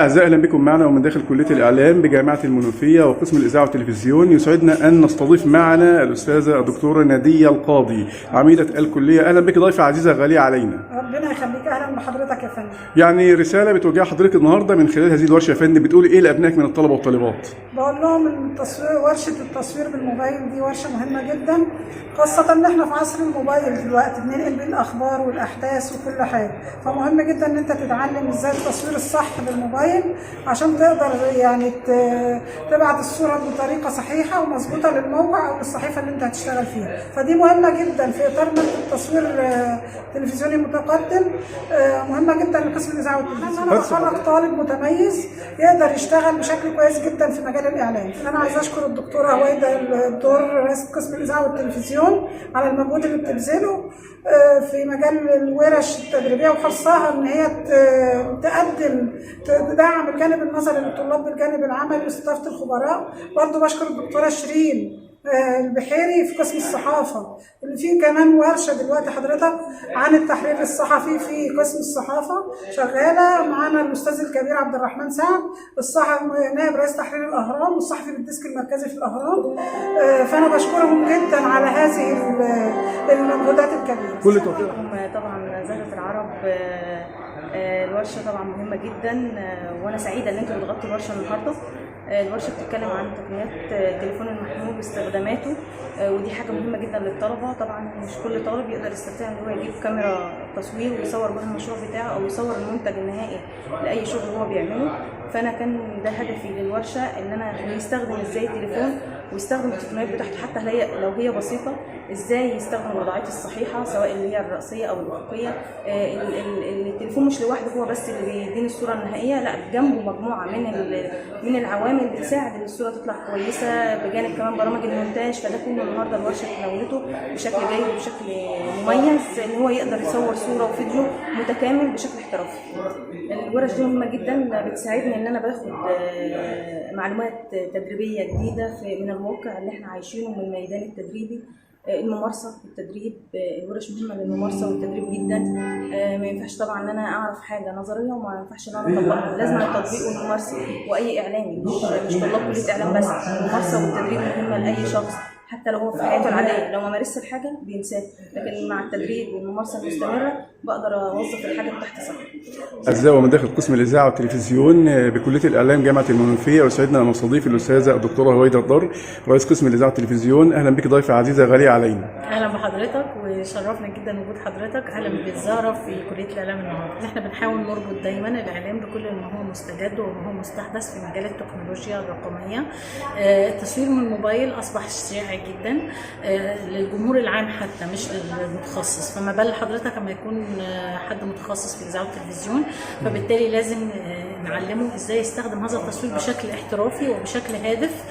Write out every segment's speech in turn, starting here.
أعزائي، أهلا بكم معنا ومن داخل كلية الإعلام بجامعة المنوفية وقسم الإذاعة والتلفزيون. يسعدنا أن نستضيف معنا الأستاذة الدكتورة نادية القاضي، عميدة الكلية. أهلا بك ضيفة عزيزة غالية علينا. ربنا يخليك، اهلا بحضرتك يا فندم. يعني رسالة بتوجهها حضرتك النهاردة من خلال هذه الورشة يا فندم، بتقول إيه لأبنائك من الطلبة والطالبات؟ بقول لهم ان التصوير، ورشه التصوير بالموبايل دي ورشه مهمة جدا، خاصة ان احنا في عصر الموبايل دلوقتي، بننقل بيه الاخبار والاحداث وكل حاجه. فمهم جدا ان انت تتعلم ازاي التصوير الصح بالموبايل عشان تقدر يعني تبعت الصورة بطريقة صحيحه ومظبوطه للموقع او للصحيفه اللي انت هتشتغل فيها. فدي مهمة جدا في اطار مادة التصوير تلفزيوني متقدم، مهمة جدا لقسم الاذاعة والتلفزيون. انا بخرج طالب متميز يقدر يشتغل بشكل كويس جدا في مجال الاعلام. انا عايزه اشكر الدكتورة هويدا الدور، رئيسه قسم الاذاعة والتلفزيون، على المجهود اللي بتبذله في مجال الورش التدريبية وحرصها ان هي تقدم، تدعم الجانب النظري للطلاب بالجانب العملي واستضافه الخبراء. برضو بشكر الدكتورة شيرين البحيري في قسم الصحافة، اللي فيه كمان ورشة دلوقتي حضرتك عن التحرير الصحفي في قسم الصحافة شغالة. معانا الأستاذ الكبير عبد الرحمن سعد، الصحفي نائب رئيس تحرير الأهرام والصحفي بال desk المركزي في الأهرام. فأنا بشكرهم جدا على هذه المجهودات الكبيرة. كل التوفيق. طبعا زهرة العرب، الورشة طبعا مهمة جدا، وأنا سعيدة إن أنتوا بتغطوا الورشة النهاردة. الورشة بتتكلم عن تقنيات التليفون المحمول واستخداماته، ودي حاجة مهمة جدا للطلبة. طبعا مش كل طالب يقدر يستطيع إن هو يجيب كاميرا تصوير ويصور بها المشروع بتاعه أو يصور المنتج النهائي لأي شغل هو بيعمله. فأنا كان ده هدفي للورشة، إن أنا يستخدم إزاي التليفون ويستخدم التقنيات بتاعته، حتى لو هي بسيطة، ازاي يستخدم الوضعيات الصحيحة سواء اللي هي الرأسية او الافقيه. التليفون مش لوحده هو بس اللي بيديني الصورة النهائيه، لا، جنبه مجموعة من العوامل بتساعد ان الصورة تطلع كويسه، بجانب كمان برامج المونتاج. فده كله النهارده الورشة تناولته بشكل جيد وبشكل مميز، ان هو يقدر يصور صوره وفيديو متكامل بشكل احترافي. الورش دي مهمة جدا، بتساعدني ان انا باخد معلومات تدريبية جديدة في من الواقع اللي احنا عايشينه، من الميدان التدريبي، الممارسة والتدريب. الورش مهمة للممارسة والتدريب جدا. ما ينفعش طبعا ان انا اعرف حاجة نظرية وما ينفعش ان انا اطبقها، لازم التطبيق والممارسه. واي اعلامي، مش طلاب كليه اعلام بس، الممارسة والتدريب مهمة لاي شخص، حتى لو هو في حياته العادية لو ما مارسش الحاجة بينساها، لكن مع التدريب والممارسة المستمرة بقدر اوظف الحاجة بتاعتي صح. أعزائي، ومن داخل قسم الإذاعة والتلفزيون بكلية الإعلام جامعة المنوفية، ويسعدنا أن نستضيف الأستاذة الدكتورة هويدا الضر، رئيس قسم الإذاعة والتلفزيون. أهلا بك ضيفة عزيزة غالية علينا. اهلا بحضرتك، وشرفنا جدا وجود حضرتك. اهلا بالزهره في كليه الاعلام النهارده. احنا بنحاول نربط دايما الاعلام بكل ما هو مستجد وما هو مستحدث في مجال التكنولوجيا الرقميه. التصوير من الموبايل اصبح شائع جدا للجمهور العام حتى مش للمتخصص، فما بال حضرتك لما يكون حد متخصص في الاذاعة والتلفزيون؟ فبالتالي لازم نعلمه ازاي يستخدم هذا التصوير بشكل احترافي وبشكل هادف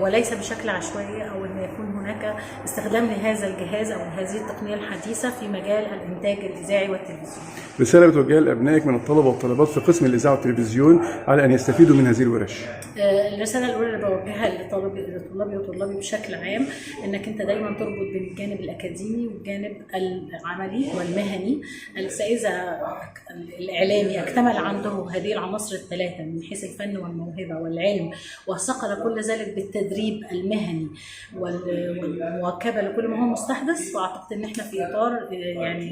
وليس بشكل عشوائي، او ان يكون هناك استخدام لهذا الجهاز او هذه التقنية الحديثة في مجال الانتاج الاذاعي والتلفزيوني. رسالة بتوجهها لأبنائك من الطلبة والطالبات في قسم الإذاعة والتلفزيون على أن يستفيدوا من هذه الورش. الرسالة الأولى اللي بوجهها لطلابي وطلابي بشكل عام، إنك أنت دايما تربط بين الجانب الأكاديمي والجانب العملي والمهني. فإذا الإعلامي اكتمل عنده هذه العناصر الثلاثة من حيث الفن والموهبة والعلم، وصقل كل ذلك بالتدريب المهني والمواكبة لكل ما هو مستحدث، فأعتقد إن إحنا في إطار يعني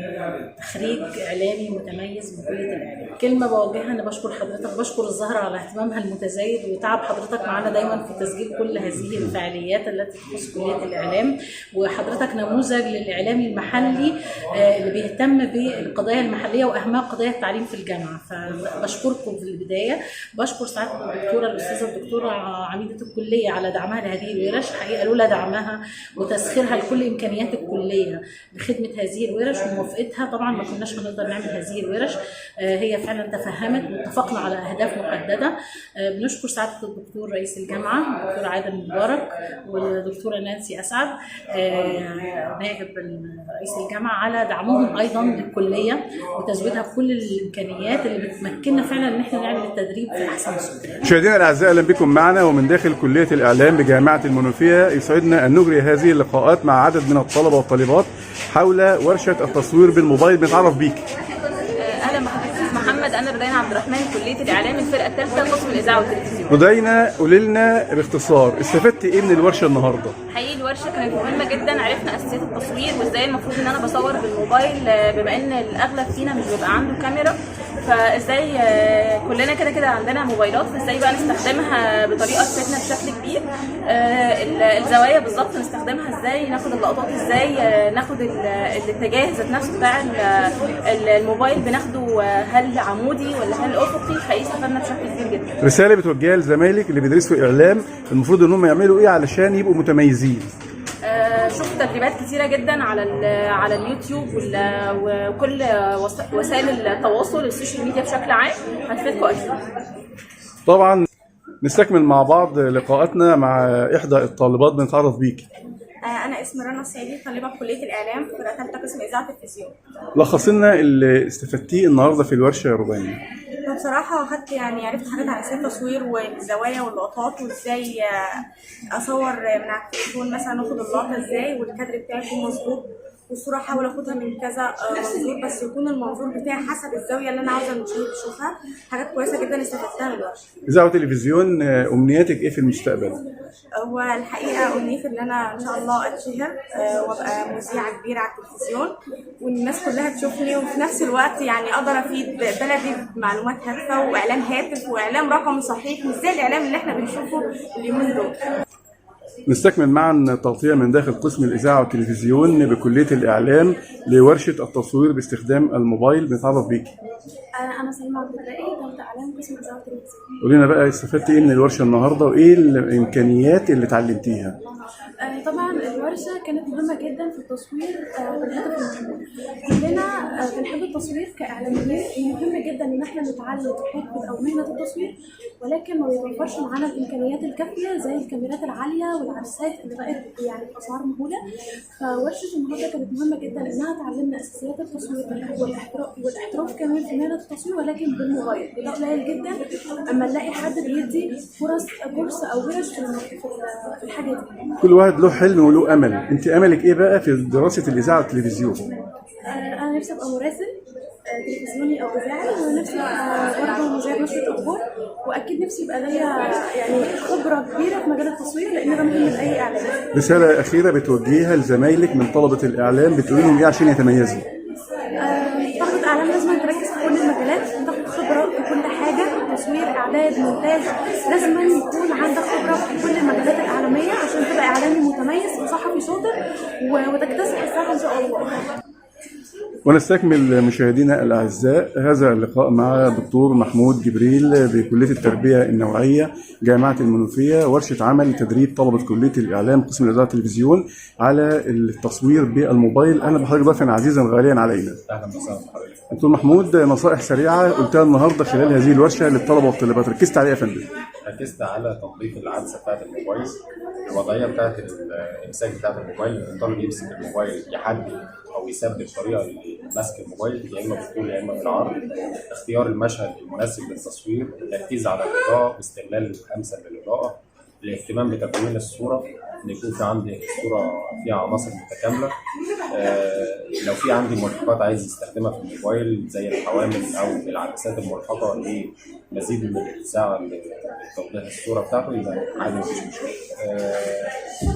تخريج إعلامي متميز من كلية الإعلام. كلمة بوجهها أنا بشكر حضرتك، بشكر الزهرة على اهتمامها المتزايد وتعب حضرتك معانا دايما في تسجيل كل هذه الفعاليات التي تخص كلية الإعلام. وحضرتك نموذج للإعلامي المحلي اللي بيهتم بالقضايا المحلية وأهمها قضايا التعليم في الجامعة، فبشكركم في البداية. بشكر سعادة الدكتورة الأستاذة الدكتورة عميدة الكلية على دعمها لهذه الورش. حقيقة لولا دعمها وتسخيرها لكل إمكانيات الكلية لخدمة هذه الورش وموافقتها طبعا ما كناش هنقدر نعمل هذه الورش. هي فعلا تفهمت واتفقنا على أهداف محددة. بنشكر سعادة الدكتور رئيس الجامعة الدكتور عادل مبارك والدكتورة نانسي أسعد نائب رئيس الجامعة على دعمهم أيضا للكلية وتزويدها بكل الإمكانيات اللي بتمكننا فعلا إن احنا نعمل التدريب في أحسن صورة. مشاهدينا الأعزاء، أهلا بكم معنا ومن داخل كلية الإعلام بجامعة المنوفية. يسعدنا أن نجري هذه اللقاءات مع عدد من الطلبة والطالبات حول ورشة التصوير بالموبايل. بنتعرف بيك. اهلا بحضرتك استاذ محمد، انا ردينا رودينا عبد الرحمن، كلية الإعلام، الفرقة الثالثة، قسم الإذاعة والتلفزيون. رودينا، قولي لنا باختصار استفدتي ايه من الورشة النهارده؟ حقيقي الورشة كانت مهمة جدا، عرفنا أساسيات التصوير وإزاي المفروض إن أنا بصور بالموبايل، بما إن الأغلب فينا مش بيبقى عنده كاميرا، فإزاي كلنا كده كده عندنا موبايلات، فإزاي بقى نستخدمها بطريقة تفيدنا بشكل كبير. الزوايا بالظبط نستخدمها إزاي، ناخد اللقطات إزاي، ناخد الاتجاه ذات نفسه بتاع الموبايل بناخده، هل عمودي ولا هل أفقي. حقيقي استفدنا بشكل كبير جدا. رسالة بتوجهها لزمايلك اللي بيدرسوا اعلام، المفروض انهم يعملوا ايه علشان يبقوا متميزين؟ شفت تدريبات كتيرة جدا على اليوتيوب وكل وسائل التواصل ال social media بشكل عام هتفيدكم اكيد. طبعا نستكمل مع بعض لقاءاتنا مع احدى الطالبات، بنتعرف بيكي. أنا اسمي رنا السعيدي، طالبة في كلية الإعلام، فرقة ثالثة، قسم إذاعة وتلفزيون. لخص لنا اللي استفدتيه النهارده في الورشة يا رودينا. فبصراحة أخدت يعني عرفت حاجات عن أساسيات التصوير والزوايا واللقطات، وإزاي أصور من على التليفون مثلا، أخد اللقطة إزاي والكادر بتاعي يكون مظبوط، والصورة أحاول أخدها من كذا منظور، بس يكون المنظور بتاعي حسب الزاوية اللي أنا عاوزة المشاهد يشوفها. حاجات كويسة جدا استفدتها من الورشة. اذاعة وتلفزيون، امنياتك ايه في المستقبل؟ هو الحقيقة أمنيتي إن أنا إن شاء الله أتشهر، وأبقى مذيعة كبيرة على التلفزيون والناس كلها تشوفني، وفي نفس الوقت يعني أقدر أفيد بلدي بمعلومات هادفة وإعلام هادف وإعلام رقمي صحيح، مش زي الإعلام اللي إحنا بنشوفه اليومين دول. نستكمل معا تغطية من داخل قسم الإذاعة والتلفزيون بكلية الإعلام لورشة التصوير باستخدام الموبايل، بنتعرف بيكي. أنا سلمى عبد الباقي، ثالثة إعلام، قسم إذاعة وتلفزيون. قولي لنا بقى استفدتي إيه من الورشة النهاردة وإيه الإمكانيات اللي اتعلمتيها؟ طبعا الورشة كانت مهمة جدا في التصوير بالهاتف المحمول. كلنا بنحب التصوير كإعلاميين، ومهم جدا إن احنا نتعلم حرفة أو مهنة التصوير، ولكن ما بيتوفرش معانا الإمكانيات الكافية زي الكاميرات العالية والعدسات اللي بقت يعني بأسعار مهولة. فورشة النهاردة كانت مهمة جدا إنها تعلمنا أساسيات التصوير والاحتراف كمان في مهنة التصوير، ولكن بالموبايل. وده قليل جدا أما نلاقي حد بيدي فرص كورس أو ورش في الحاجة دي. كل واحد له حلم وله أمل، أنت أملك إيه بقى في دراسة الإذاعة والتلفزيون؟ أنا نفسي أبقى مراسل تلفزيوني أو إذاعي، ونفسي أبقى برضه مذيعة نشرة أخبار، وأكيد نفسي يبقى ليا يعني خبرة كبيرة في مجال التصوير لأن ده مهم لأي إعلام. رسالة أخيرة بتوجهيها لزمايلك من طلبة الإعلام، بتقولي لهم إيه عشان يتميزوا؟ طلبة إعلام لازم تركز في كل المجالات، تاخد خبرة في كل حاجة، تصوير، إعداد، مونتاج، لازم يكون عندك خبرة في كل المجالات الإعلامية عشان تبقى إعلامي متميز وصحفي شاطر وتكتسح الساحة إن شاء الله. ونستكمل مشاهدينا الأعزاء هذا اللقاء مع دكتور محمود جبريل بكلية التربية النوعية جامعة المنوفية، ورشة عمل لتدريب طلبة كلية الإعلام قسم الإذاعة والتلفزيون على التصوير بالموبايل. أهلا بحضرتك ضيفا عزيزا غاليا علينا. اهلا وسهلا بحضرتك. دكتور محمود، نصائح سريعة قلتها النهاردة خلال هذه الورشة للطلبة والطالبات، ركزت عليها يا فندم؟ ركزت على تنظيف العدسة بتاعه الموبايل، الوضعية بتاعه الامساك بتاعه الموبايل، ان الطالب يمسك الموبايل يحدد او يثبت طريقه لمسك الموبايل، يا اما بالطول يا اما بالعرض، اختيار المشهد المناسب للتصوير، التركيز على الاضاءة واستغلال الامثل للاضاءة، الاهتمام بتكوين الصورة، ان يكون في عندي صوره فيها عناصر متكاملة، لو في عندي ملحقات عايز يستخدمها في الموبايل زي الحوامل او العدسات الملحقه لمزيد من الاتساع لتوضيح الصورة بتاعته، يبقى عادي مفيش مشكلة.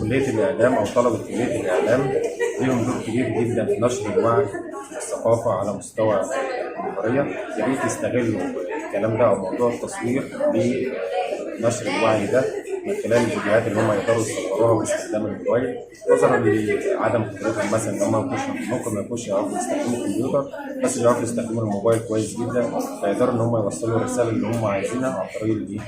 كليه الاعلام او طلبه كليه الاعلام ليهم دور كبير جدا في نشر الوعي والثقافة على مستوى الجمهورية، يا ريت يستغلوا الكلام ده او موضوع التصوير لنشر الوعي ده من خلال الفيديوهات اللي هم يقدروا يصوروها باستخدام الموبايل، نظرا لعدم قدرتهم مثلا ان هم ممكن ما يكونوش يعرفوا يستخدموا الكمبيوتر، بس بيعرفوا يستخدموا الموبايل كويس جدا، فيقدروا ان هم يوصلوا الرسالة اللي هم عايزينها عن طريق الايه؟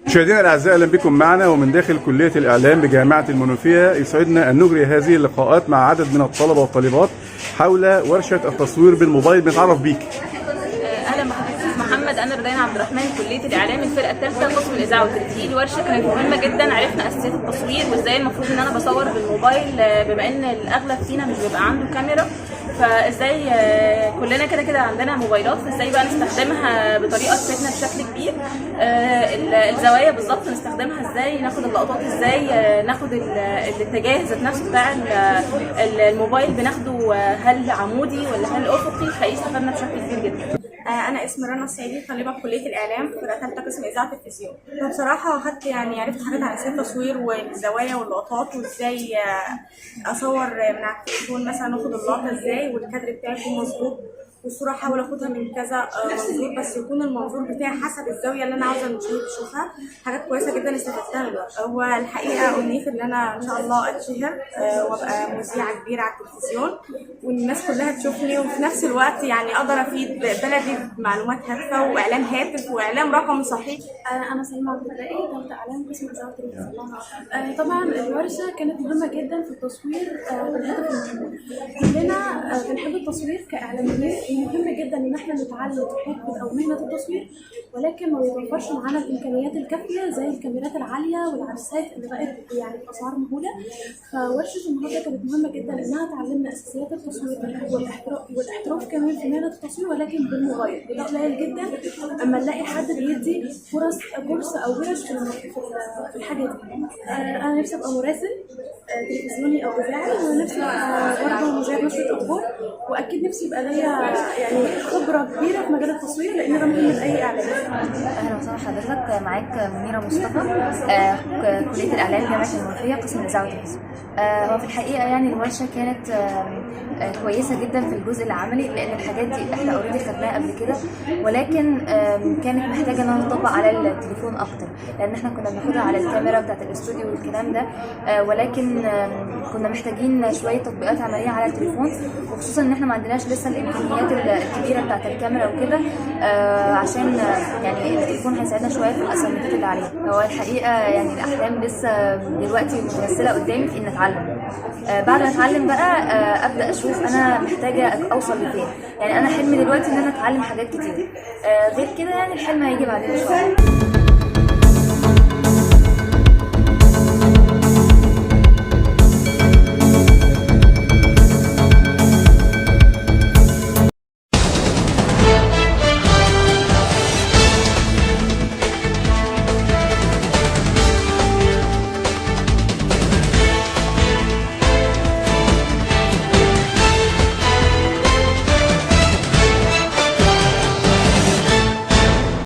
مشاهدينا الاعزاء، اهلا بكم معنا ومن داخل كليه الاعلام بجامعة المنوفية. يسعدنا ان نجري هذه اللقاءات مع عدد من الطلبة والطالبات حول ورشة التصوير بالموبايل. بنتعرف بيك. اهلا بحضرتك استاذ محمد، انا ردينا عبد الرحمن، كليه الاعلام، الفرقة الثالثة، قسم الاذاعة والتمثيل. الورشة كانت مهمة جدا، عرفنا اساسيات التصوير وازاي المفروض ان انا بصور بالموبايل، بما ان الاغلب فينا مش بيبقى عنده كاميرا، فازاي كلنا كده كده عندنا موبايلات، فازاي بقى نستخدمها بطريقة تفيدنا بشكل كبير. الزوايا بالظبط نستخدمها ازاي، ناخد اللقطات ازاي، ناخد الاتجاه ذات نفسه بتاع الموبايل بناخده، هل عمودي ولا هل افقي. حقيقي استفدنا بشكل كبير جدا. انا اسمي رنا السعيدي، طالبه في كليه الاعلام، فرقه ثالثة، قسم اذاعة وتلفزيون. فبصراحة اخدت يعني عرفت حاجات عن اساسيات التصوير والزوايا واللقطات، وازاي اصور من على التليفون مثلا، اخد اللقطة ازاي والكادر بتاعي يكون مظبوط، والصورة احاول اخدها من كذا منظور، بس يكون المنظور بتاعي حسب الزاوية اللي انا عاوزه المشاهد يشوفها. حاجات كويسة جدا استفدتها من الورشة. هو الحقيقة امنيتي ان انا ان شاء الله اتشهر وابقى مذيعه كبيرة على التلفزيون والناس كلها تشوفني، وفي نفس الوقت يعني اقدر افيد بلدي بمعلومات هادفة واعلام هادف واعلام رقمي صحيح. أنا سلمى عبد الباقي، طالبة إعلام، قسم إذاعة وتلفزيون. طبعا الورشة كانت مهمة جدا في التصوير بالهاتف المحمول. كلنا بنحب التصوير كإعلاميين، ومهم جدا إن احنا نتعلم حرفة أو مهنة التصوير، ولكن ما بيتوفرش معانا الإمكانيات الكافية زي الكاميرات العالية والعدسات اللي بقت يعني بأسعار مهولة. فورشة النهاردة كانت مهمة جدا إنها تعلمنا أساسيات التصوير والاحتراف كمان في مهنة التصوير، ولكن بالموبايل. وده قليل جدا اما نلاقي حد بيدي فرص كورس او ورش في الحاجة دي. انا نفسي ابقى مراسل تلفزيوني او اذاعي، ونفسي ابقى برضه مذيعه نشره اخبار، واكيد نفسي يبقى ليا يعني خبره كبيرة في مجال التصوير لان ده مهم لاي اعلام. اهلا وسهلا حضرتك، معاك منيرة مصطفى، كليه الاعلام جامعه المنوفية، قسم الاذاعة والتلفزيون. هو في الحقيقة يعني الورشة كانت كويسة جدا في الجزء العملي، لان الحاجات دي احنا already خدناها قبل كده، ولكن كانت محتاجه انها تطبق على التليفون اكتر، لان احنا كنا بناخدها على الكاميرا بتاعه الاستوديو والكلام ده، ولكن كنا محتاجين شوية تطبيقات عملية على التليفون، وخصوصا ان احنا ما عندناش لسه الامكانيات الكبيرة بتاعه الكاميرا وكده، عشان يعني التليفون هيساعدنا شوية في الاسايمنتات اللي عليه. هو الحقيقة يعني الاحلام لسه دلوقتي متمثلة قدامي في ان اتعلم، بعد ما اتعلم بقى ابدا اشوف انا محتاجه اوصل لفين. يعني انا حلمي دلوقتي ان انا اتعلم حاجات كتير، غير كده يعني الحلم هيجي بعدين ان شاء الله.